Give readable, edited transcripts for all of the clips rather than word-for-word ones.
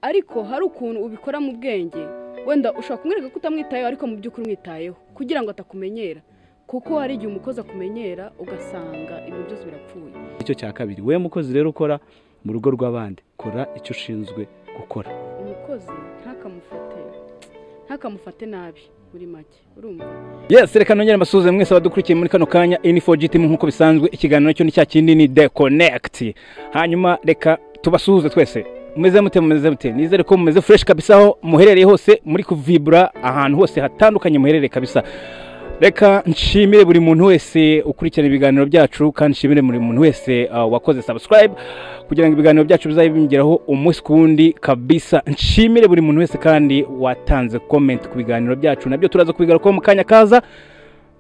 Ariko hari ukuntu ubikora mu bwenge, wenda ushobora kumwereka ko utamwitayeho, ariko mu by'ukuri umwitayeho kugira ngo atakumenyera, kuko hari igihe umukozi akumenyera ugasanga ibintu byose birapfuye. Icyo cya kabiri, we mukozi rero ukora mu rugo rw'abandi, kora icyo ushinzwe gukora. Umukozi ntakamufate nabi muri make, urumva. Yes, reka nongere mbasuhuze mwese abadukurikiye muri kano kanya N4G team. Nkuko bisanzwe, ikiganiro cyo ni cya kindi, ni The Connect. Hanyuma reka tubasuhuze twese. Mumeze mute? Mumeze mute? Nizere ko mumeze fresh kabisa aho muherereye hose, muri kuvibura ahantu hose hatandukanye muherereye kabisa. Reka nshimire buri muntu wese ukurikirana ibiganiro byacu, kandi nshimire buri muntu wese wakoze subscribe kugira ngo ibiganiro byacu bizabe bimugeraho umunsi ku wundi kabisa. Nshimire buri muntu wese kandi watanze comment ku biganiro byacu, nabyo turaza kubigarukaho mu kanya kaza.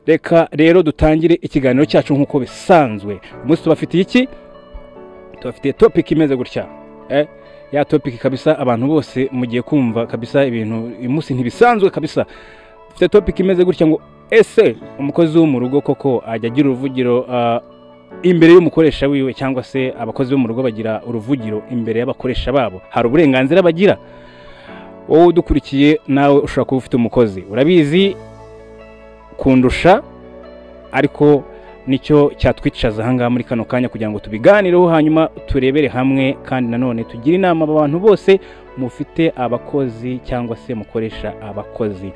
Reka rero dutangire ikiganiro cyacu nk'uko bisanzwe. Umunsi tubafitiye iki? Tubafitiye topic imeze gutya, ya topic kabisa abantu bose mugiye kumva kabisa ibintu uyu munsi ntibisanzwe kabisa. Dufite topic imeze gutya ngo: ese umukozi wo mu rugo koko ajya agira uruvugiro imbere y'umukoresha wiwe, cyangwa se abakozi bo mu rugo bagira uruvugiro imbere y'abakoresha babo? Hari uburenganzira bagira? Wowe udukurikiye, nawe ushobora kuba ufite umukozi, urabizi kundusha, ariko nicyo cyatwicaza ahangaha muri kano kanya kugira ngo tubiganireho, hanyuma turebere hamwe, kandi nanone tugire inama aba bantu bose mufite abakozi cyangwa se mukoresha abakozi.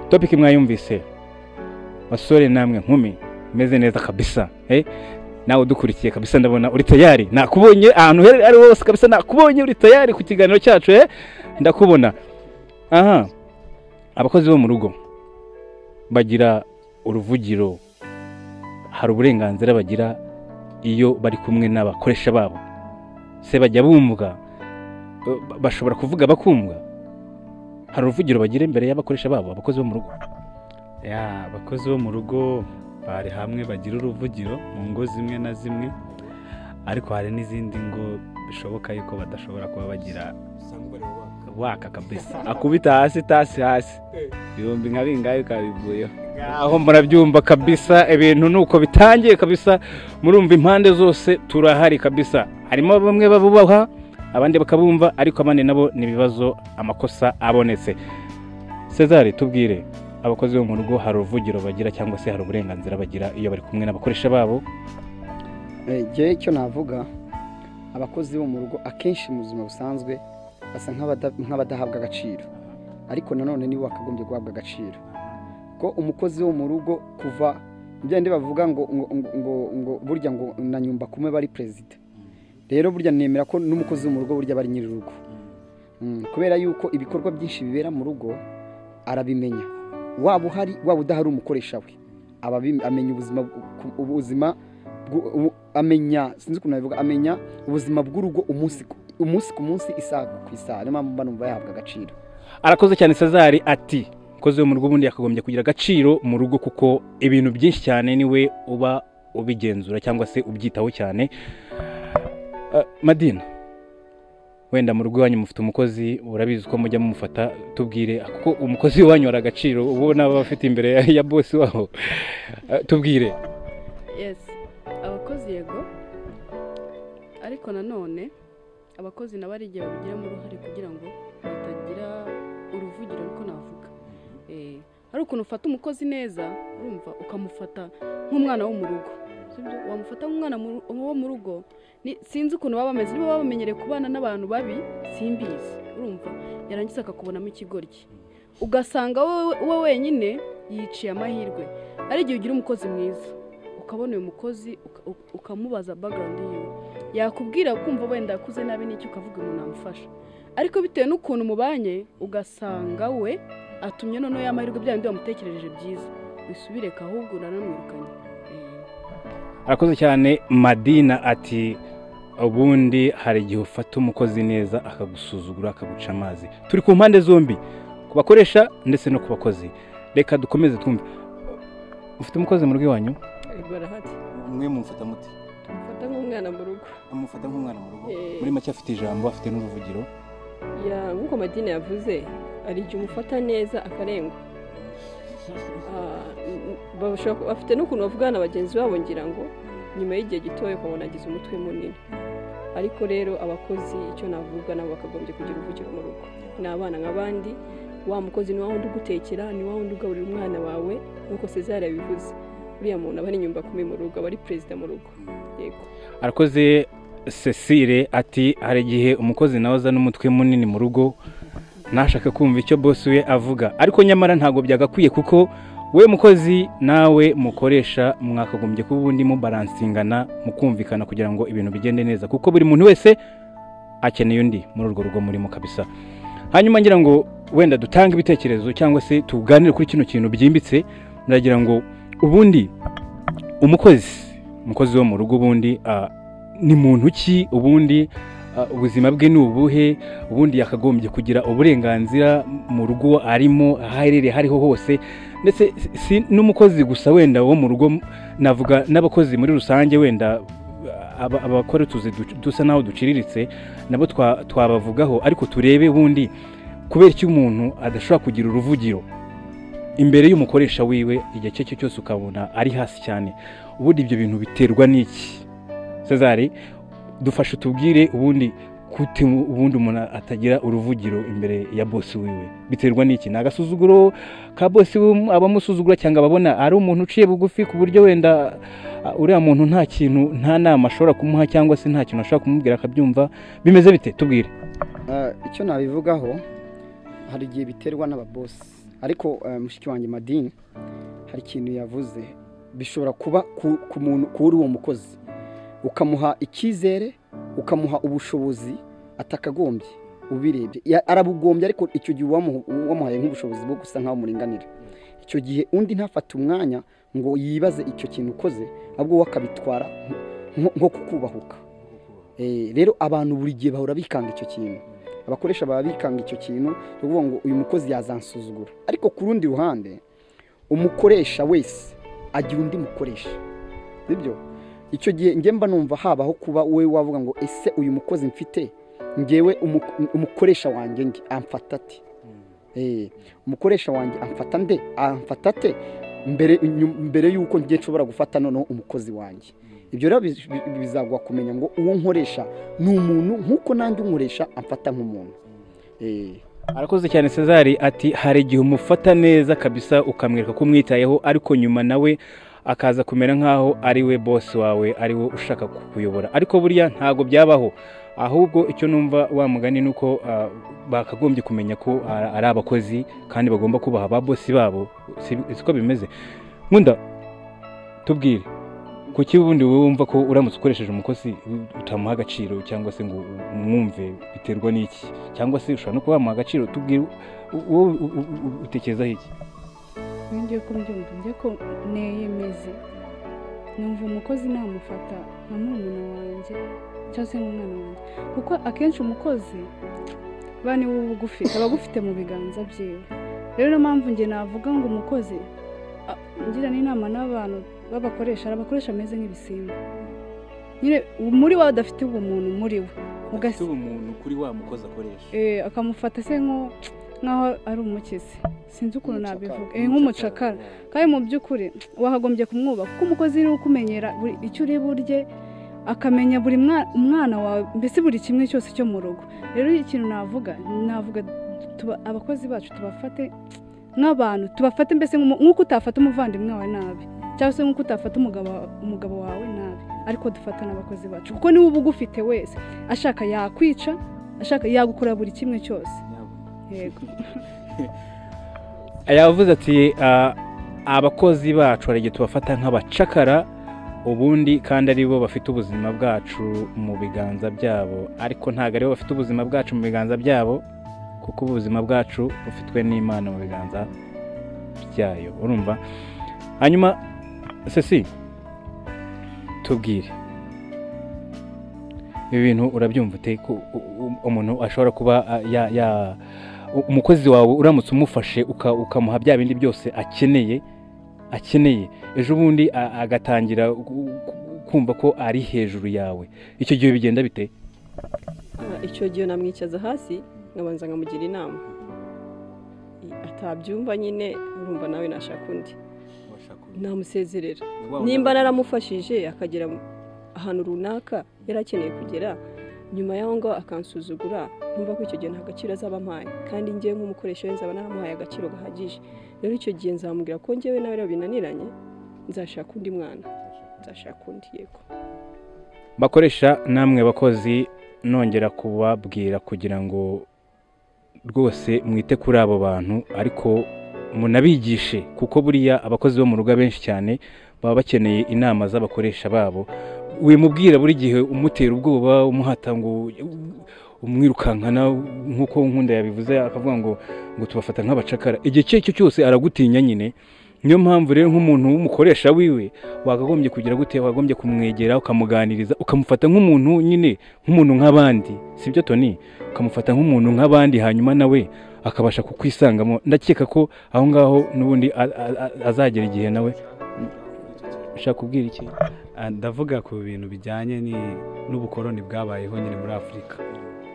Topic mwayumvise, basore namwe nkumi, meze neza kabisa. Nawe udukurikiye kabisa, ndabona uri tayari, nakubonye ahantu uherereye ari hose kabisa, nakubonye uri tayari ku kiganiro cyacu, ndakubona aha. Abakozi bo mu rugo bagira uruvugiro? Hari uburenganzira bagira iyo bari kumwe n'abakoresha babo? Se bajya bumvwa? Bashobora kuvuga bakumvwa? Hari uruvugiro bagira imbere y'abakoresha babo, abakozi bo mu rugo? Ya, abakozi bo mu rugo bari hamwe bagira uruvugiro mu ngo zimwe na zimwe, ariko hari n'izindi ngo bishoboka yuko badashobora kuba bagira waka kabisa, akubita hasi tasi hasi, ibihumbi nka bingahe bikaba bivuyeho. Aho murabyumva kabisa, ibintu nuko bitangiye kabisa. Murumva impande zose turahari kabisa. Harimo bamwe babubaha, abandi bakabumva, ariko abandi nabo ni ibibazo, amakosa abonetse. Cesar, tubwire, abakozi bo mu rugo hari uruvugiro bagira, cyangwa se hari uburenganzira bagira iyo bari kumwe n'abakoresha babo? Njyewe icyo navuga, abakozi bo mu rugo akenshi mu buzima busanzwe basa nk'abadahabwa agaciro, ariko nanone nibo bakagombye guhabwa agaciro, ko umukozi wo mu rugo kuva bya bavuga ngo burya ngo na nyumba kumwe bari perezida. Rero burya nemera ko n'umukozi wo mu rugo burya bari nyir'urugo, kubera yuko ibikorwa byinshi bibera mu rugo arabimenya, waba uhari waba udahari umukoresha we aba amenya ubuzima, amenya, sinzi ukuntu nabivuga, amenya ubuzima bw'urugo umunsi ku munsi, isaha ku isaha. Niyo mpamvu mba numva yahabwa agaciro. Arakoze cyane Cesar. Ati umukozi wo mu rugo ubundi yakagombye kugira agaciro mu rugo, kuko ibintu byinshi cyane niwe uba ubigenzura cyangwa se ubyitaho cyane. Madina, wenda mu rugo iwanyu mufite umukozi, urabizi ko mujya mumufata. Tubwire, kuko umukozi iwanyu hari agaciro ubona aba afite imbere ya bosi wabo. Tubwire. Yes, abakozi yego, ariko nanone abakozi nabo ari igihe babigiramo uruhare kugira ngo batagira uruvugiro, ariko navuga, hari ukuntu ufata umukozi neza, urumva, ukamufata nk'umwana wo mu rugo, sibyo? Wamufata nk'umwana wo mu rugo, sinzi ukuntu baba bameze, niba baba bamenyereye kubana n'abantu babi simbizi, urumva, yarangiza akakubonamo ikigoryi, ugasanga wowe wenyine yiciye amahirwe. Ari igihe ugira umukozi mwiza, ukabona uyu mukozi ukamubaza background yiwe, yakubwira kumva wenda yakuze nabi n'icyo, ukavuga umuntu namufasha, ariko bitewe n'ukuntu mubanye ugasanga we atumye noneho y'amahirwe bya bindi wamutekerereje byiza wisubireka, ahubwo uranamwirukanye. Arakoze cyane Madina. Ati ubundi hari igihe ufata umukozi neza akagusuzugura, akaguca amazi. Turi ku mpande zombi, ku bakoresha ndetse no ku bakozi. Reka dukomeze twumve. Ufite umukozi mu rugo iwanyu? Yego, arahari. Mwe mumufata muti? Tumufata nk'umwana mu rugo. Amufata nk'umwana mu rugo? Eh. Muri make afite ijambo, afite n'uruvugiro? Ya, nk'uko Madina yavuze, hari igihe umufata neza akarengwa. Bafite n'ukuntu bavugana na bagenzi babo, ngira ngo nyuma y'igihe gitoya ukabona agize umutwe munini. Ariko rero abakozi icyo navuga nabo bakagombye kugira uruvugiro mu rugo. Ni abana nk'abandi, wa mukozi ni wa wundi ugutekera, ni wa wundi ugaburira umwana wawe, nk'uko César yabivuze. Uriya muntu aba ari inyumba kumi mu rugo, aba ari perezida mu rugo. Yego. Arakoze Cecile ati hari igihe umukozi nawe azana umutwe munini mu rugo ntashaka kumva icyo boss we avuga, ariko nyamara ntabwo byagakwiye kuko we mukozi nawe mukoresha mwakagombye kuba ubundi mubalansingana mukumvikana kugira ngo ibintu bigende neza, kuko buri muntu wese akeneye undi muri urwo rugo murimo kabisa. Hanyuma ngira ngo wenda dutange ibitekerezo cyangwa se tuganire kuri kino kintu byimbitse. Ndagira ngo ubundi umukozi wo mu rugo ubundi ni muntu ki, ubundi ubuzima bwe ni ubuhe, ubundi yakagombye kugira uburenganzira mu rugo arimo aherereye hariho hose, ndetse si n'umukozi gusa wenda wo mu rugo, navuga n'abakozi muri rusange wenda abakora utuzi dusa naho duciriritse nabo twabavugaho, ariko turebe ubundi kubera iki umuntu adashobora kugira uruvugiro imbere y'umukoresha wiwe igihe cye cyose ukabona ari hasi cyane. Ubundi ibyo bintu biterwa n'iki? César, dufashe utubwire ubundi kute ubundi umuntu atagira uruvugiro imbere ya boss wiwe biterwa n'iki? Ni agasuzuguro ka boss abamusuzugura, cyangwa ababona ari umuntu uciye bugufi ku buryo wenda uriya muntu nta kintu, nta nama ashobora kumuha cyangwa se nta kintu ashobora kumubwira akabyumva? Bimeze bite? Tubwire. Icyo nabivugaho, hari igihe biterwa n'ababosi, ariko mushiki wanjye Madini hari ikintu yavuze, bishobora kuba ku muntu, kuri uwo mukozi ukamuha icyizere, ukamuha ubushobozi atakagombye, ubirebye arabugombye, ariko icyo gihe wamuhaye nk'ubushobozi bwo gusa nkaho muringanira. Icyo gihe undi ntafate umwanya ngo yibaze icyo kintu ukoze, ahubwo we akabitwara nko kukubahuka. Rero abantu buri gihe bahora bikanga icyo kintu, abakoresha baba bikanga icyo kintu cyo kuvuga ngo uyu mukozi yazansuzugura. Ariko ku rundi ruhande umukoresha wese agira undi mukoresha, sibyo? Icyo gihe njye mba numva habaho kuba we wavuga ngo ese uyu mukozi mfite ngewe umukoresha wanjye nge amfata ate? Umukoresha wanjye amfata nde? Amfata ate mbere yuko ngiye nshobora gufata noneho umukozi wanjye? Ibyo rero bizagwa kumenya ngo uwo nkoresha ni umuntu nkuko nanjye unkoresha amfata nk'umuntu. Arakoze cyane César ati hari igihe umufata neza kabisa ukamwereka ko umwitayeho, ariko nyuma nawe akaza kumera nkaho ari we boss wawe, ari we ushaka kukuyobora, ariko buriya ntago byabaho. Ahubwo icyo numva wa mugani nuko bakagombye kumenya ko ari abakozi kandi bagomba kubaha ba boss babo, siko bimeze. Nkunda tubwire kuki ubundi wowe wumva ko uramutse ukoresheje umukozi utamuha agaciro cyangwa se ngo umwumve, biterwa n'iki? Cyangwa se ushobora no kuba wamuha agaciro, tubwire wowe utekerezaho iki? Ngiye kumbyumva, ngiye ko neyemeze numva umukozi namufata nka murumuna wanjye cyangwa se nk'umwana wanjye, kuko akenshi umukozi bani wowe ugufite aba agufite mu biganza byiwe. Rero niyo mpamvu njye navuga ngo umukozi, ngira n'inama n'abantu babakoresha, abakoresha ameze nk'ibisimba nyine, muri we adafite ubumuntu, muri we ugafite ubumuntu kuri wa mukozi akoresha, akamufata se nkaho ari umukizi, sinzi ukuntu nabivuga, nk'umucakara. Kandi mu by'ukuri wakagombye kumwubaha, kuko umukozi ni ukumenyera icyo uri burye, akamenya buri mwana wawe, mbese buri kimwe cyose cyo mu rugo. Rero ikintu navuga abakozi bacu tubafate nk'abantu, tubafate mbese nk'uko utafata umuvandimwe wawe nabi, cyangwa se nk'uko utafata umugabo wawe nabi, ariko dufata n'abakozi bacu, kuko niwe uba ugufite wese ashaka yakwica, ashaka yagukora buri kimwe cyose. Yego. Yavuze ati abakozi bacu hari igihe tubafata nk'abacakara ubundi kandi ari bo bafite ubuzima bwacu mu biganza byabo, ariko ntabwo ari bo bafite ubuzima bwacu mu biganza byabo, kuko ubuzima bwacu bufitwe n'Imana mu biganza byayo. Urumva? Hanyuma Ceci, tubwire ibi bintu urabyumva ute ko umuntu ashobora kuba ya umukozi wawe uramutse umufashe ukamuha bya bindi byose akeneye, ejo bundi agatangira kumva ko ari hejuru yawe, icyo gihe bigenda bite? Icyo gihe namwicaza hasi nkabanza nkamugira inama, atabyumva nyine urumva nawe nashaka undi namusezerera. Nimba naramufashije akagera ahantu runaka yari akeneye kugera, Nyuma y'aho ngaho akansuzugura, nkumva ko icyo gihe nta gaciro azaba ampaye, kandi njyewe nk'umukoresha we nzaba naramuhaye agaciro gahagije. Rero icyo gihe nzamubwira ko njyewe nawe rero binaniranye, nzashaka undi mwana, nzashaka undi. Yego. Bakoresha namwe bakozi, nongera kubabwira kugira ngo rwose mwite kuri abo bantu, ariko munabigishe, kuko buriya abakozi bo mu rugo benshi cyane baba bakeneye inama z'abakoresha babo. Wimubwira buri gihe umutera ubwoba, umuhata ngo umwirukankana, nk'uko Nkunda yabivuze akavuga ngo tubafata nk'abacakara. Igihe icyo ari cyo cyose aragutinya nyine. Niyo mpamvu rero nk'umuntu w'umukoresha wiwe wakagombye kugira gute, wakagombye kumwegera ukamuganiriza, ukamufata nk'umuntu nyine, nk'umuntu nk'abandi, sibyo Tony? Ukamufata nk'umuntu nk'abandi, hanyuma nawe akabasha kukwisangamo. Ndakeka ko aho ngaho n'ubundi azagera igihe nawe. Ushaka kubwira iki? Ndavuga ku bintu bijyanye n'ubukoroni bwabayeho nyine muri Afurika.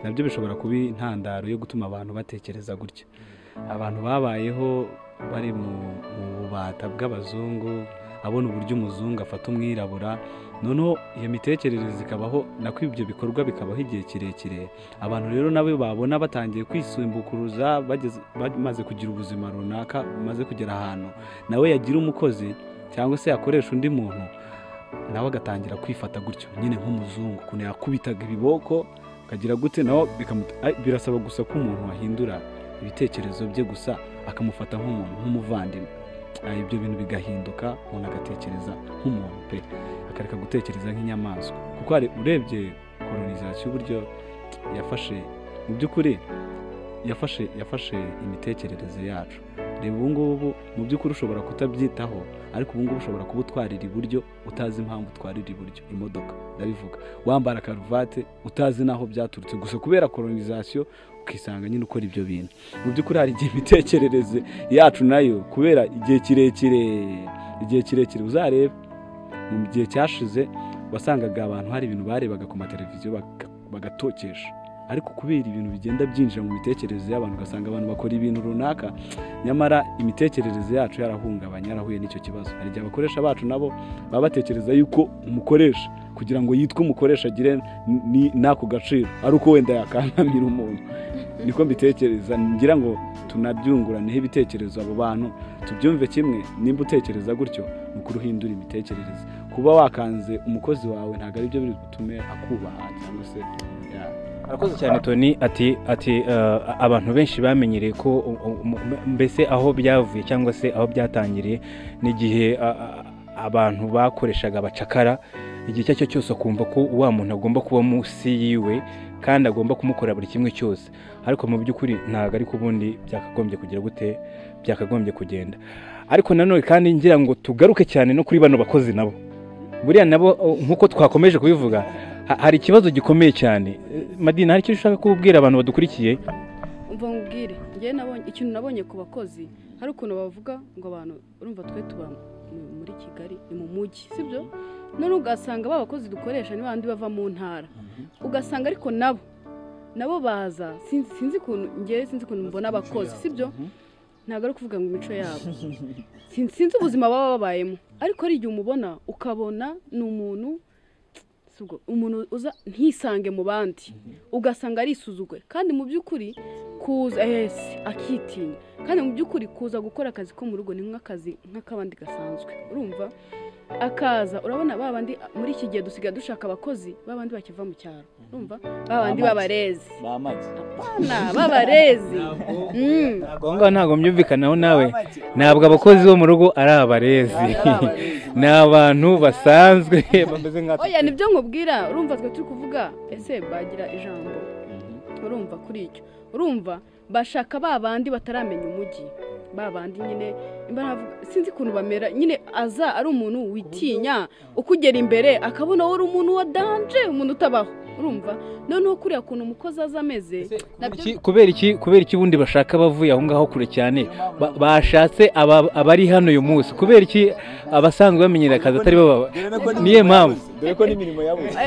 Nabyo bishobora kuba intandaro yo gutuma abantu batekereza gutya. Abantu babayeho bari mu bubata bw'abazungu, abona uburyo umuzungu afata umwirabura, noneho iyo mitekerereze ikabaho, nako ibyo bikorwa bikabaho igihe kirekire. Abantu rero nabo babona batangiye kwisimbukuruza, bamaze kugira ubuzima runaka, bamaze kugera ahantu nawe yagira umukozi cyangwa se yakoresha undi muntu, nawe agatangira kwifata gutyo nyine nk'umuzungu, ukuntu yakubitaga ibiboko akagira gute, nawe birasaba gusa ko umuntu ahindura ibitekerezo bye gusa, akamufata nk'umuntu, nk'umuvandimwe. Ibyo bintu bigahinduka, umuntu agatekereza nk'umuntu pe, akareka gutekereza nk'inyamaswa. Kuko urebye colonization uburyo yafashe, mu by'ukuri yafashe imitekerereze yacu. Reba ubu ngubu mu by'ukuri ushobora kutabyitaho, ariko ubu ngubu ushobora kuba utwarira iburyo utazi impamvu utwarira iburyo imodoka, ndabivuga, wambara karuvate utazi naho byaturutse, gusa kubera colonization ukisanga nyine ukora ibyo bintu. Mu by'ukuri hari igihe imitekerereze yacu nayo kubera igihe kirekire uzareba mu gihe cyashize wasangaga abantu hari ibintu barebaga ku mateleviziyo bagatokesha, ariko kubera ibintu bigenda byinjira mu mitekerereze y'abantu, ugasanga abantu bakora ibintu runaka, nyamara imitekerereze yacu yarahungabanye, yarahuye n'icyo kibazo. Hari igihe abakoresha bacu nabo baba batekereza yuko umukoresha kugira ngo yitwe umukoresha agire n'ako gaciro ari uko wenda yakankamira umuntu. Niko mbitekereza, ngira ngo tunabyunguraneho ibitekerezo abo bantu tubyumve kimwe. Nimba utekereza gutyo, ni ukuri uhindura imitekerereze. Kuba wakanze umukozi wawe ntabwo ari byo biri butume akubaha cyangwa se. Arakoze cyane Tony. Ati abantu benshi bamenyereye ko mbese aho byavuye cyangwa se aho byatangiriye n'igihe abantu bakoreshaga abacakara, igihe icyo cyose akumva ko wa muntu agomba kuba munsi yiwe kandi agomba kumukora buri kimwe cyose, ariko mu by'ukuri ntabwo ariko ubundi byakagombye kugira gute, byakagombye kugenda. Ariko nanone kandi ngira ngo tugaruke cyane no kuri bano bakozi nabo, buriya nabo nkuko twakomeje kubivuga hari ikibazo gikomeye cyane. Madina, hari icyo ushaka kubwira abantu badukurikiye? Umva nkubwire, njye nabonye ikintu nabonye ku bakozi, hari ukuntu bavuga ngo abantu urumva twe tuba muri Kigali ni mu mujyi, sibyo? None ugasanga ba bakozi dukoresha ni bandi bava mu ntara, ugasanga ariko nabo baza, sinzi ukuntu njye sinzi ukuntu mbona abakozi, sibyo? Ntabwo ari kuvuga ngo imico yabo, sinzi ubuzima baba babayemo, ariko ari igihe umubona ukabona ni umuntu uza ntisange mu bandi, ugasanga arisuzuguye, kandi mu by'ukuri kuza akitinya, kandi mu by'ukuri kuza gukora akazi ko mu rugo ni nk'akazi nk'akabandi gasanzwe, urumva? Akaza urabona babandi muri iki gihe dusigaye dushaka abakozi babandi bakiva mu cyaro, urumva? Babandi babarezi, apana babarezi. Ntabwo ntabwo mbyumvikanaho nawe, ntabwo abakozi bo mu rugo ari abarezi, ni abantu basanzwe bameze nka. Oya, nibyo nkubwira, urumva twe turi kuvuga ese bagira ijambo, urumva kuri icyo, urumva bashaka babandi bataramenya umujyi, babandi nyine sinzi ukuntu bamera nyine, aza ari umuntu witinya, ukugera imbere akabona wari umuntu wa danje, umuntu utabaho, urumva? Noneho kuriya kuntu umukozi aza ameze. Kubera iki bundi bashaka bavuye aho ngaho kure cyane, bashatse abari hano uyu munsi? Kubera iki abasanzwe bamenyera akazi atari bo? Niye mpamvu dore ko n'imirimo yabuze.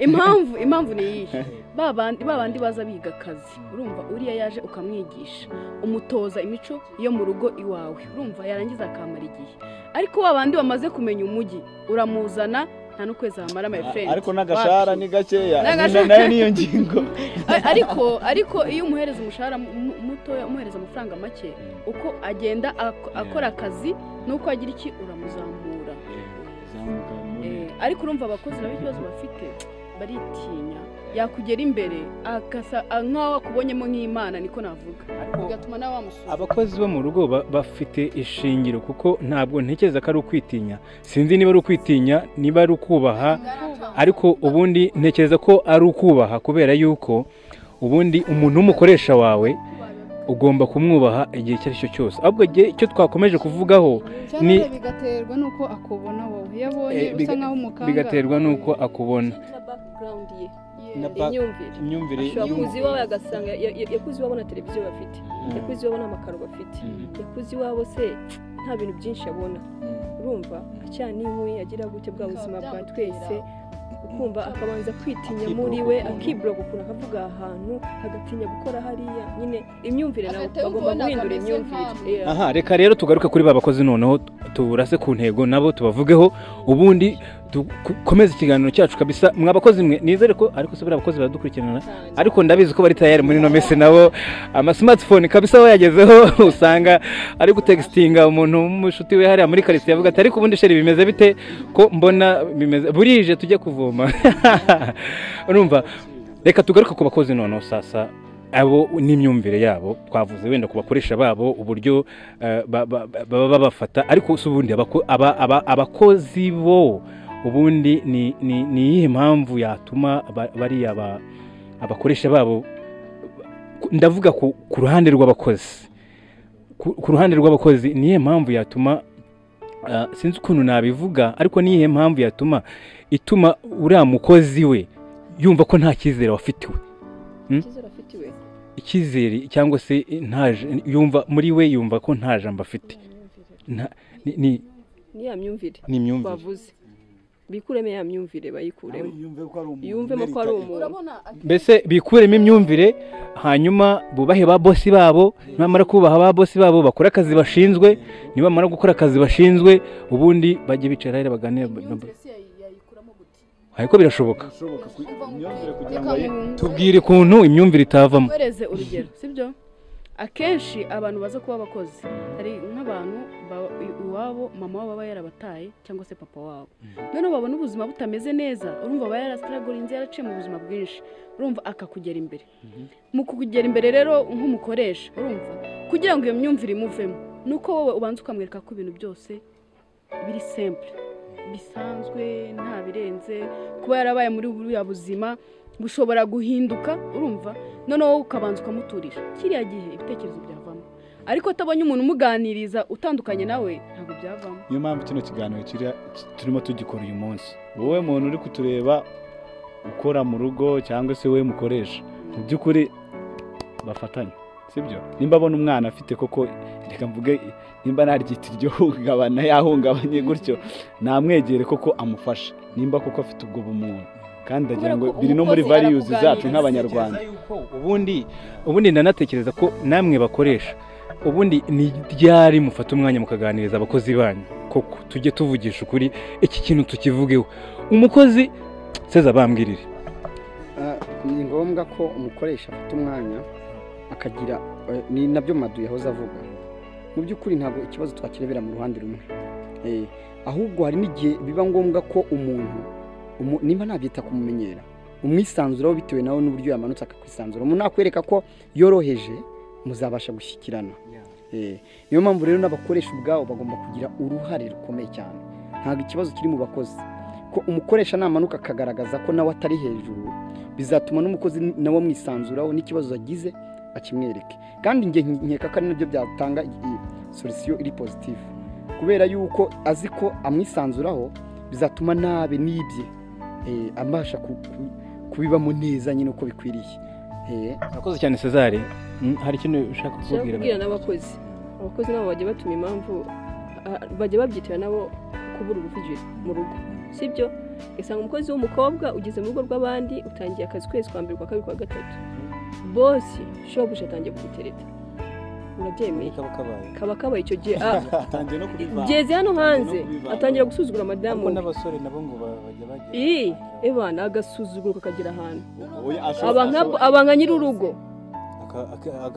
Impamvu ni iyihe? Babandi baza biga akazi, urumva? Uriya yaje ukamwigisha, umutoza imico yo mu rugo iwawe, urumva? Yarangiza akamara igihe. Ariko babandi bamaze kumenya umujyi, uramuzana Nta n'ukwezi hamara my friend. Ariko n'agashahara ni gakeya, nayo niyo ngingo. Ariko iyo umuhereza umushahara mutoya, umuhereza amafaranga make, uko agenda akora akazi nuko agira iki uramuzamura. Ariko urumva abakozi nabo ikibazo bafite, baritinya, yakugera imbere akasa nkaho akubonyemo nk'Imana, niko navuga, bigatuma nawe wamusura. Abakozi bo mu rugo bafite ishingiro, kuko ntabwo ntekereza ko ari ukwitinya, sinzi niba ari ukwitinya niba ari ukubaha, ariko ubundi ntekereza ko ari ukubaha, kubera yuko ubundi umuntu w'umukoresha wawe ugomba kumwubaha igihe icyo ari cyo cyose. Ahubwo icyo twakomeje kuvugaho ni bigaterwa nuko akubona wowe, iyo abonye usa nkaho umukanga, bigaterwa nuko akubona imyumvire. Yakuze iwawe agasanga yakuze iwabo na televiziyo bafite, yakuze iwabo n'amakaro bafite, yakuze iwabo se nta bintu byinshi abona, urumva acana inkwi agira gute bwa buzima bwa twese, ukumva akabanza kwitinya muri we, akibloga ukuntu akavuga ahantu agatinya gukora hariya nyine. Imyumvire nawe bagomba guhindura imyumvire. Aha reka rero tugaruke kuri ba bakozi noneho, turase ku ntego nabo tubavugeho, ubundi dukomeze ikiganiro cyacu kabisa. Mwa bakozi mwe nizere ko ariko se bari abakozi baradukurikirana, ariko ndabizi ko bari tayari muri no mese nabo ama smartphone kabisa bayagezeho, usanga ari gutextinga umuntu w'umushuti we hariya muri quartier avuga ati ariko ubundi sheri bimeze bite ko mbona bimeze burije tujye kuvoma. Urumva reka tugaruke ku bakozi noneho sasa, abo n'imyumvire yabo twavuze wenda ku bakoresha babo uburyo baba babafata, ariko se ubundi abakozi bo ubundi ni iyihe mpamvu yatuma bariya abakoresha babo, ndavuga ku ruhande rw'abakozi, ku ruhande rw'abakozi ni iyihe mpamvu yatuma, sinzi ukuntu nabivuga, ariko ni iyihe mpamvu yatuma ituma uriya mukozi we yumva ko nta cyizere wafitiwe, icyizere cyangwa se yumva muri we yumva ko nta jambo afite, ni ya myumvire bavuze, bikuremo ya myumvire, bayikuremo yumvemo ko ari umuntu, mbese bikuremo imyumvire, hanyuma bubahe ba bosi babo, nibamara kubaha ba bosi babo bakora akazi bashinzwe, nibamara gukora akazi bashinzwe ubundi bajye bicara rero baganire. Ariko birashoboka tubwire ukuntu imyumvire itavamo. Wereze urugero, sibyo? Akenshi abantu baza kuba abakozi hari nk'abantu iwabo mama wabo aba yarabataye cyangwa se papa wabo, noneho babona ubuzima butameze neza, urumva aba yarasitaragorinze, yaraciye mu buzima bwinshi, urumva akakugera imbere. Mu kukugera imbere rero nk'umukoresha, urumva kugira ngo iyo myumvire imuvemo nuko wowe ubanza ukamwereka ko ibintu byose biri simple, bisanzwe, nta birenze, kuba yarabaye muri buriya buzima bushobora guhinduka, urumva noneho ukabanza ukamuturisha kiriya gihe ibitekerezo byavamo. Ariko atabonye umuntu umuganiriza utandukanye nawe ntabwo byavamo. Niyo mpamvu kino kiganiro turimo tugikora uyu munsi, wowe muntu uri kutureba ukora mu rugo cyangwa se wowe mukoresha, mu by'ukuri bafatanye, sibyo? Nimba abona umwana afite koko, reka mvuge nimba naryita iryo hungabana yahungabanye gutyo, namwegere koko amufasha nimba koko afite ubwo bumuntu, kandi ndagira ngo biri no muri values zacu nk'abanyarwanda. Ubundi ndanatekereza ko namwe bakoresha ubundi ni ryari mufata umwanya mukaganiriza abakozi banyu koko, tujye tuvugisha ukuri, iki kintu tukivugeho. Umukozi seza bambwirire, ni ngombwa ko umukoresha afata umwanya akagira, ni nabyo Madu yahoze avuga, mu by'ukuri ntabwo ikibazo twakirebera mu ruhande rumwe, ahubwo hari n'igihe biba ngombwa ko umuntu nimba nabyita kumumenyera umwisanzuraho bitewe nawe n'uburyo yamanutse akakwisanzura, umuntu nakwereka ko yoroheje muzabasha gushyikirana. Niyo mpamvu rero n'abakoresha ubwabo bagomba kugira uruhare rukomeye cyane. Ntabwo ikibazo kiri mu bakozi, ko umukoresha namanuka akagaragaza ko nawe atari hejuru, bizatuma n'umukozi nawe amwisanzuraho n'ikibazo agize akimwereke. Kandi njye nkeka ko ari nabyo byatanga solution iri positive, kubera yuko azi ko amwisanzuraho bizatuma nabe nibye abasha kubibamo neza nyine uko bikwiriye. Urakoze cyane Cesar, hari ikintu ushaka kubwira n'abakozi? Abakozi nabo bajya batuma impamvu bajya babyitira nabo kubura uruvugiro mu rugo, sibyo? Usanga umukozi w'umukobwa ugeze mu rugo rw'abandi, utangiye akazi kwezi kwa mbere, kwa kabiri, kwa gatatu, bosi shobuja atangiye kugutereta, Urabyemeye? Kaba Kaba kabaye icyo gihe. Atangiye no kubivanga. Geze hano hanze no kubivanga. Atangira gusuzugura madamu Ariko we. N'abasore nabo ngo bajya bagira. Ii, ebana agasuzuguro kakagera ahantu. Oya, Aba aba nka nyir'urugo.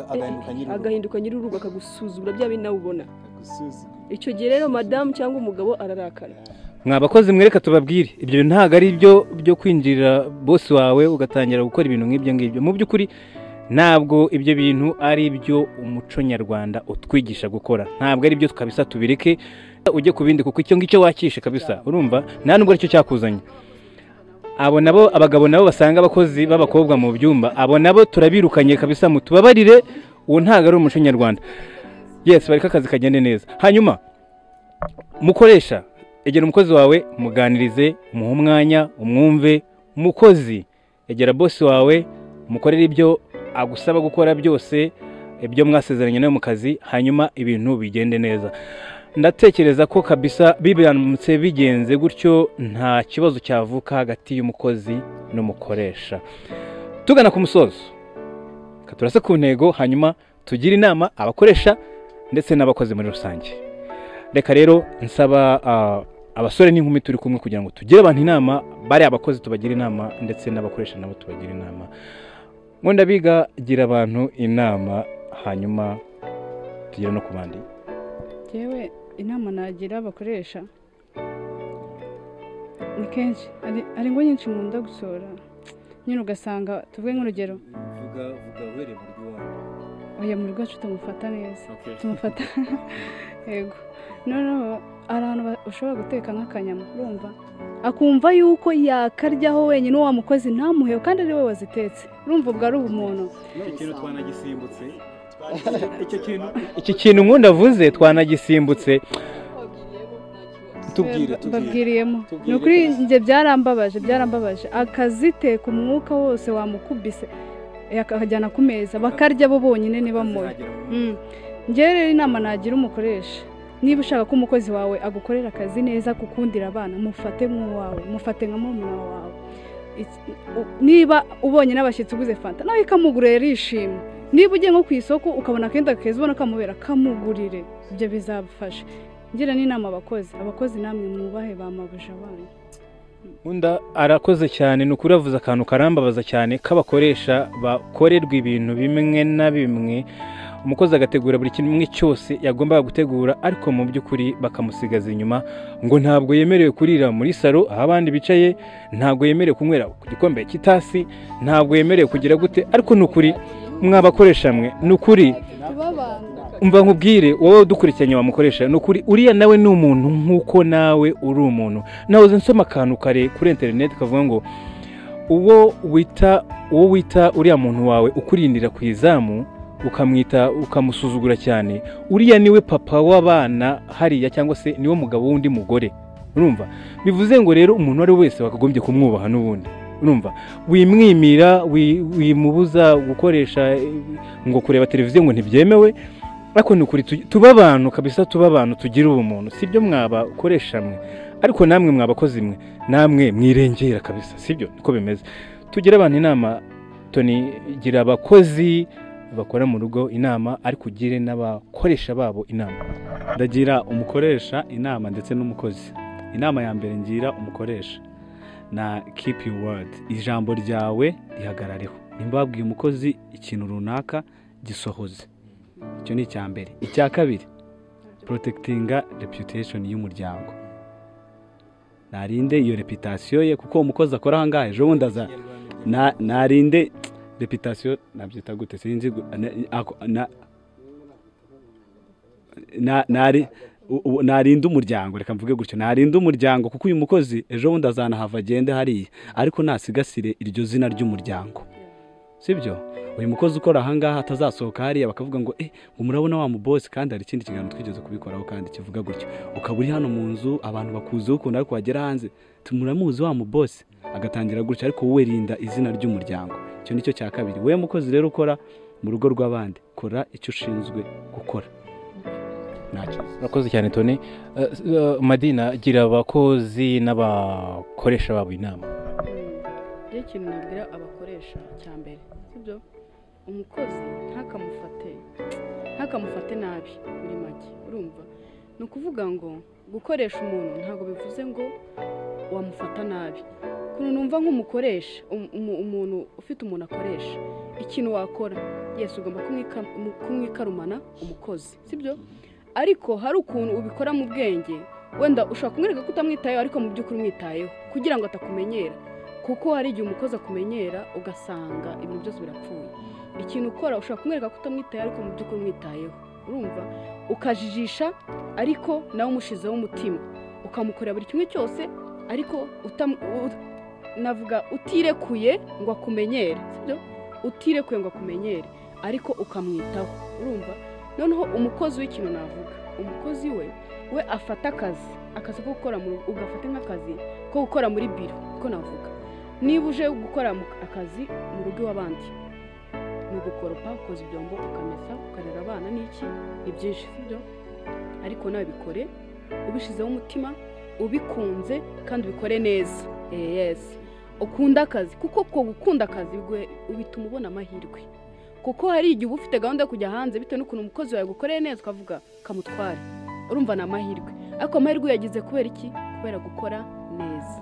Agahinduka nyir'urugo. Agahinduka nyir'urugo, akagusuzugura bya bindi nawe ubona. Agusuzugura. Icyo gihe rero madamu cyangwa umugabo ararakara. Mwa bakozi mwereka tubabwire, ibyo bintu ntabwo ari byo byo kwinjirira bosi wawe ugatangira gukora ibintu nk'ibyo ngibyo. Mu by'ukuri ntabwo ibyo bintu ari byo umuco nyarwanda utwigisha gukora, ntabwo ari byo kabisa. Tubireke ujye ku bindi, kuko icyo ngicyo wakishe kabisa, urumva nta nubwo aricyo cyakuzanye. Abo nabo, abagabo nabo basanga abakozi b'abakobwa mu byumba, abo nabo turabirukanye kabisa, mutubabarire, uwo ntabwo ari umuco nyarwanda. Yes, bareke akazi kagende neza. Hanyuma mukoresha, egera umukozi wawe, muganirize, umuhe umwanya, umwumve. Mukozi, egera bosi wawe, umukorere ibyo agusaba gukora byose, ibyo mwasezeranye nawe mu kazi, hanyuma ibintu bigende neza. Ndatekereza ko kabisa biramutse bigenze gutyo nta kibazo cyavuka hagati y'umukozi n'umukoresha. Tugana ku musozo, reka turase ku ntego, hanyuma tugire inama abakoresha ndetse n'abakozi muri rusange. Reka rero nsaba abasore n'inkumi turi kumwe kugira ngo tugire abantu inama, bari abakozi tubagire inama ndetse n'abakoresha nabo tubagire inama. Ngo ndabiga, gira abantu inama, hanyuma tugere no ku bandi. Yewe, inama nagira abakoresha ni kenshi hari ingo nyinshi nkunda gusura nyine, ugasanga, tuvuge nk'urugero, Vuga, vuga uhereye mu rugo iwawe. Oya, mu rugo iwacu tumufata neza, tumufata yego. Noneho hari ahantu ushobora guteka nk'akanyama, urumva akumva yuko yakaryaho wenyine, wa mukozi ntamuhewe kandi ari we wazitetse. Urumva ubwo ari ubumuntu. Icyo kintu twanagisimbutse, icyo kintu, iki kintu nkunda avuze twanagisimbutse. Tubwire, tubwire. Babwiriyemo. Tubwire Ni ukuri kabisa. Njye byarambabaje, byarambabaje. Akaziteka umwuka wose wamukubise, akajyana ku meza bakarya bo bonyine nibamuhe. Njyewe rero inama nagira umukoresha, niba ushaka ko umukozi wawe agukorera akazi neza, gukundira abana, mufate nk'uwawe, mufate nka murumuna wawe. Niba ubonye n'abashyitsi uguze fanta nawe ikamugurira yarishimye. Niba ugiye nko ku isoko ukabona akenda keza ubona kamubera, kamugurire. Ibyo bizabafasha. Ngira n'inama abakozi, abakozi namwe mwubahe ba mabuja banyu. Nkunda arakoze cyane, ni ukuri avuze akantu karambabaza cyane k'abakoresha bakorerwa ibintu bimwe na bimwe, umukozi agategura buri kimwe cyose yagombaga gutegura, ariko mu by'ukuri bakamusigaza inyuma, ngo ntabwo yemerewe kurira muri salo aho abandi bicaye, ntabwo yemerewe kunywera ku gikombe cy'itasi, ntabwo yemerewe kugira gute. Ariko ni ukuri mwabakoresha mwe, ni ukuri, umva nkubwire wowe udukurikiranye wamukoresha, ni ukuri uriya nawe ni umuntu nk'uko nawe uri umuntu. Nahoze nsoma akantu kare kuri interineti kavuga ngo uwo wita uriya muntu wawe ukurindira ku izamu, ukamwita, ukamusuzugura cyane, uriya niwe papa w'abana hariya cyangwa se niwe mugabo w'undi mugore. Urumva bivuze ngo rero umuntu uwo ari we wese wakagombye kumwubaha n'ubundi. Urumva wimwimira, wimubuza gukoresha ngo kureba televiziyo ngo ntibyemewe. Ariko ni ukuri tuba abantu kabisa, tuba abantu, tugira ubumuntu. Sibyo mwabakoresha mwe? Ariko namwe mwabakozi mwe, namwe mwirengera kabisa, sibyo? Niko bimeze. Tugire abantu inama. Toni, gira abakozi bakora mu rugo inama, ariko ugire n'abakoresha babo inama. Ndagira umukoresha inama ndetse n'umukozi. Inama ya mbere ngira umukoresha na keep your word, ijambo ryawe rihagarareho. Nimba wabwiye umukozi ikintu runaka, gisohoze. Icyo ni icya mbere. Icya kabiri, protectinga reputation y'umuryango. Narinde iyo reputation ye, kuko umukozi akora aha ngaha ejo bundi aza narinde reputation, nabyita gute, sinzi narinde umuryango, reka mvuge gutyo, narinde umuryango, kuko uyu mukozi ejo bundi azanahava agende hariya, ariko nasigasire iryo zina ry'umuryango, sibyo? Uyu mukozi ukora aha ngaha atazasohoka hariya bakavuga ngo ngo murabona wa mubosi. Kandi hari ikindi kiganiro twigeze kubikoraho kandi kivuga gutyo, ukaba uri hano mu nzu abantu bakuziho ukuntu, ariko wagera hanze muramuzi wa mubosi, agatangira gutyo. Ariko wowe rinda izina ry'umuryango. Icyo nicyo cya kabiri. Wowe mukozi rero ukora mu rugo rw'abandi, kora icyo ushinzwe gukora, ntacyo. Urakoze cyane, Tony. Madina, gira abakozi n'abakoresha babo inama. Njye ikintu nabwira abakoresha cya mbere, sibyo? Umukozi ntakamufate nabi muri make, urumva? Ni ukuvuga ngo gukoresha umuntu ntabwo bivuze ngo wamufata nabi. Ukuntu numva nk'umukoresha, umuntu ufite umuntu akoresha, ikintu wakora, yes, ugomba kumwikarumana umukozi, sibyo? Ariko hari ukuntu ubikora mu bwenge, wenda ushobora kumwereka ko utamwitayeho ariko mu by'ukuri umwitayeho kugira ngo atakumenyera, kuko hari igihe umukozi akumenyera ugasanga ibintu byose birapfuye. Ikintu ukora, ushobora kumwereka ko utamwitayeho ariko mu by'ukuri umwitayeho, urumva? Ukajijisha ariko nawe umushizeho umutima, ukamukorera buri kimwe cyose ariko navuga utirekuye ngo akumenyere, sibyo? Utirekuye ngo akumenyere ariko ukamwitaho, urumva? Noneho umukozi w'ikintu navuga, umukozi we afata akazi ko gukora mu rugo, ugafata nk'akazi ko gukora muri biro, ko navuga niba uje gukora akazi mu rugo iw'abandi, ni ugukoropa, ukoza ibyombo, ukamesa, ukarera abana n'iki, ni byinshi, sibyo? Ariko nawe bikore ubishizeho umutima, ubikunze kandi ubikore neza. Yes, ukunda akazi, kuko ko gukunda akazi bituma ubona amahirwe, kuko hari igihe uba ufite gahunda yo kujya hanze bitewe n'ukuntu umukozi wawe agukoreye neza ukavuga kamutware, urumva ni amahirwe. Ariko amahirwe uyagize kubera iki? Kubera gukora neza.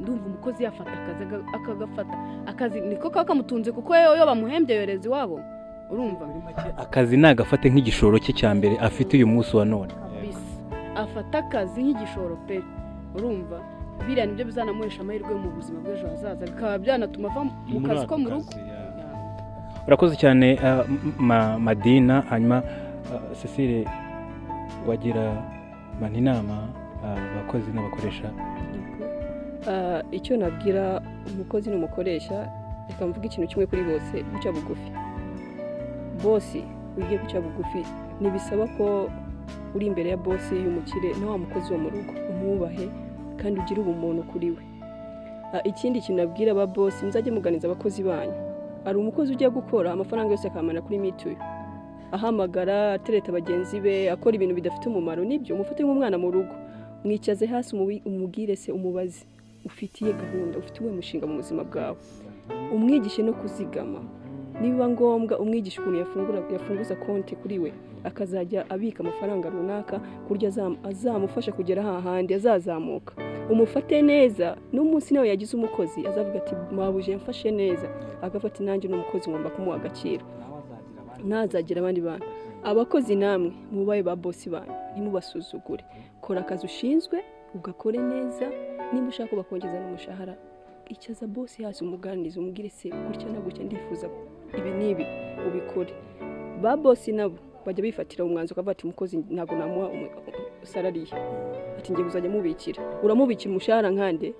Ndumva umukozi yafata akazi akagafata akazi niko kaba kamutunze, kuko iyo bamuhembye yohereza iwabo, urumva? Akazi nagafate nk'igishoro cye cya mbere afite uyu munsi wa none. Kabisa, afata akazi nk'igishoro pe, urumva? Biriya nibyo bizanamuhesha amahirwe mu buzima bw'ejo hazaza, bikaba byanatuma ava mu kazi ko mu rugo. Urakoze cyane Madina. Hanyuma Cecile, wagira abantu inama, abakozi n'abakoresha? Icyo nabwira umukozi n'umukoresha, reka mvuge ikintu kimwe kuri bose: guca bugufi. Bosi wige guca bugufi, ntibisaba ko uri imbere ya bosi y'umukire na wa mukozi wo mu rugo, umwubahe kandi ugire ubumuntu kuri we. Ikindi kintu nabwira aba bosi, muzajye muganiza abakozi banyu. Hari umukozi ujya gukora amafaranga yose akamana kuri mituyu, ahamagara, atereta bagenzi be, akora ibintu bidafite umumaro. Nibyo, umufate nk'umwana mu rugo, mwicaze hasi, umubwire se, umubaze ufitiye gahunda, ufite uwe mushinga mu buzima bwawe, umwigishe no kuzigama. Nibiba ngombwa umwigishe ukuntu yafunguza konti kuri we, akazajya abika amafaranga runaka ku buryo azamufasha kugera hahandi azazamuka. Umufate neza, n'umunsi nawe yagize umukozi azavuga ati mwabuje yamfashe neza, agafata nanjye n'umukozi ngomba kumuha agaciro, ntazagira abandi bantu. Abakozi namwe mubaye ba bosi banyu, ntimubasuzugure. Kora akazi ushinzwe ugakore neza, nimba ushaka bakongeza n'umushahara, icaza bosi hasi umuganirize, umubwire se gutya na gutya ndifuza ibi n'ibi, ubikore. Ba bosi nabo bajya bifatira umwanzuro, ukavuga ati umukozi ntabwo namuha salariye, ati ngiye kuzajya mubikira. Uramubikira umushahara nkande?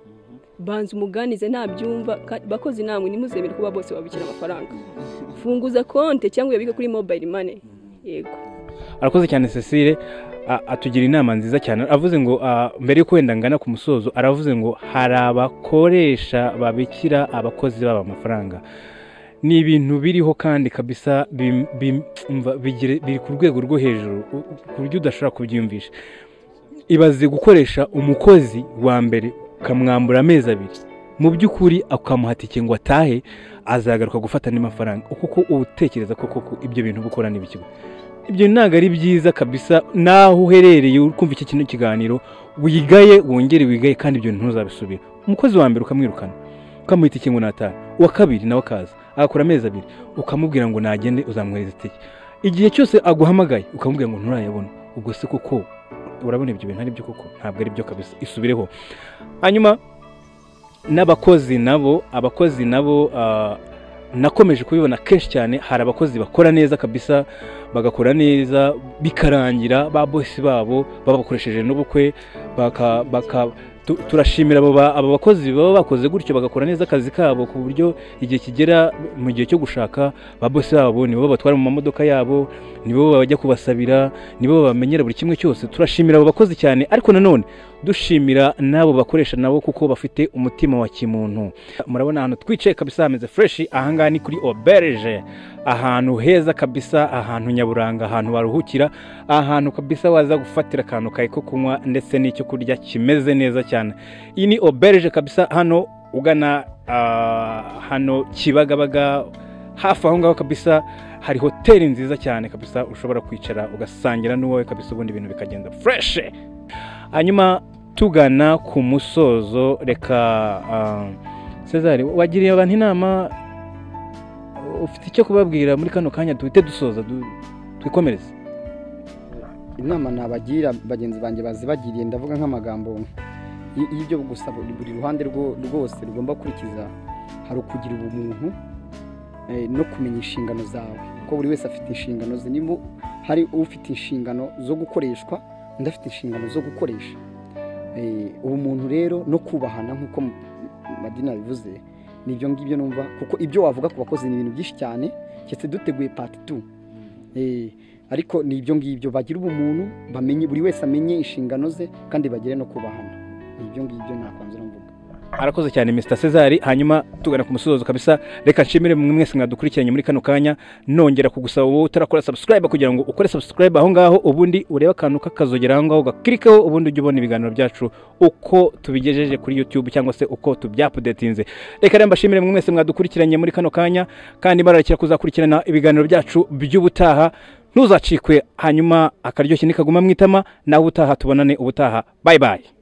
Banza umuganize, ntabyumva. Bakozi namwe ntimuzemere kuba bose babikira amafaranga, funguza konte cyangwa uyabike kuri mobile money. Yego. Arakoze cyane Cecile, atugira inama nziza cyane. Avuze ngo mbere yuko wenda ngana ku musozo, aravuze ngo hari abakoresha babikira abakozi babo amafaranga. Ni ibintu biriho kandi kabisa biri ku rwego rwo hejuru ku buryo udashobora kubyiyumvisha. Ibaze gukoresha umukozi wa mbere ukamwambura amezi abiri, mu by'ukuri ukamuha itike ngo atahe, azagaruka gufata andi mafaranga. Kuko utekereza ko koko ibyo bintu gukora n'ibikigo, ibyo ntabwo ari byiza kabisa. Naho uherereye ukumva iki kintu kiganiro, wigaye, wongere wigaye, kandi ibyo ntuzabisubira. Umukozi wa mbere ukamwirukana, ukamuha itike ngo natahe, uwa kabiri nawe akaza agakora amezi abiri, ukamubwira ngo nagende uzamwohereza itike. Igihe cyose aguhamagaye ukamubwira ngo nturayabona, ubwo se koko urabona ibyo bintu ari byo? Koko ntabwo ari byo kabisa, isubireho. Hanyuma n'abakozi nabo, abakozi nabo nakomeje kubibona kenshi cyane, hari abakozi bakora neza kabisa, bagakora neza bikarangira ba bosi babo babakoresheje n'ubukwe, turashimira abo bakozi baba bakoze gutyo, bagakora neza akazi kabo, ku buryo igihe kigera mu gihe cyo gushaka ba bosi babo nibo batwara mu mamodoka yabo, nibo bajya kubasabira, nibo babamenyera buri kimwe cyose. Turashimira abo bakozi cyane, ariko nanone dushimira n'abo bakoresha nabo, kuko bafite umutima wa kimuntu. Murabona ahantu twicaye kabisa hameze fresh. Ahangaha ni kuri auberge, ahantu heza kabisa, ahantu nyaburanga, ahantu baruhukira, ahantu kabisa waza gufatira akantu kawe ko kunywa ndetse n'icyo kurya kimeze neza cyane. Iyi ni auberge kabisa, hano ugana hano Kibagabaga, Hafi aho ngaho kabisa hari hoteli nziza cyane kabisa, ushobora kwicara ugasangira n'uwawe kabisa, ubundi ibintu bikagenda fresh. Hanyuma tugana ku musozo, reka Cesar, wagiriye abantu inama, ufite icyo kubabwira muri kano kanya duhite dusoza twikomereze? Inama nabagira bagenzi banjye bazibagiriye, ndavuga nk'amagambo y'ibyo gusa buri ruhande rwose rugomba gukurikiza. Hari ukugira ubumuntu no kumenya inshingano zawe, kuko buri wese afite inshingano ze. Niba hari ufite inshingano zo gukoreshwa, undi afite inshingano zo gukoresha. Ubumuntu rero no kubahana nk'uko Madina bivuze, nibyo ngibyo numva, kuko ibyo wavuga ku bakozi ni ibintu byinshi cyane, keretse duteguye part 2. Ariko ni ibyo ngibyo, bagira ubumuntu, bamenye, buri wese amenye inshingano ze, kandi bagire no kubahana. Ni ibyo ngibyo nakwanzura mvuga. Arakoze cyane Mr Cesar. Hanyuma tugana ku musozo kabisa, reka nshimire mwe mwese mwadukurikiranye muri kano kanya, nongera kugusaba wowe utarakora subscribe kugira ngo ukore subscribe aho ngaho, ubundi urebe akantu kakazogera aho ngaho gakirikeho, ubundi ujye ubona ibiganiro byacu uko tubigejeje kuri YouTube cyangwa se uko tubyapudetinze. Reka rero mbashimire mwe mwese mwadukurikiranye muri kano kanya, kandi mbararikira kuzakurikirana ibiganiro byacu by'ubutaha, ntuzacikwe. Hanyuma akaryoshye nikaguma mwitama, nawe ubutaha tubonane ubutaha. Bye bye.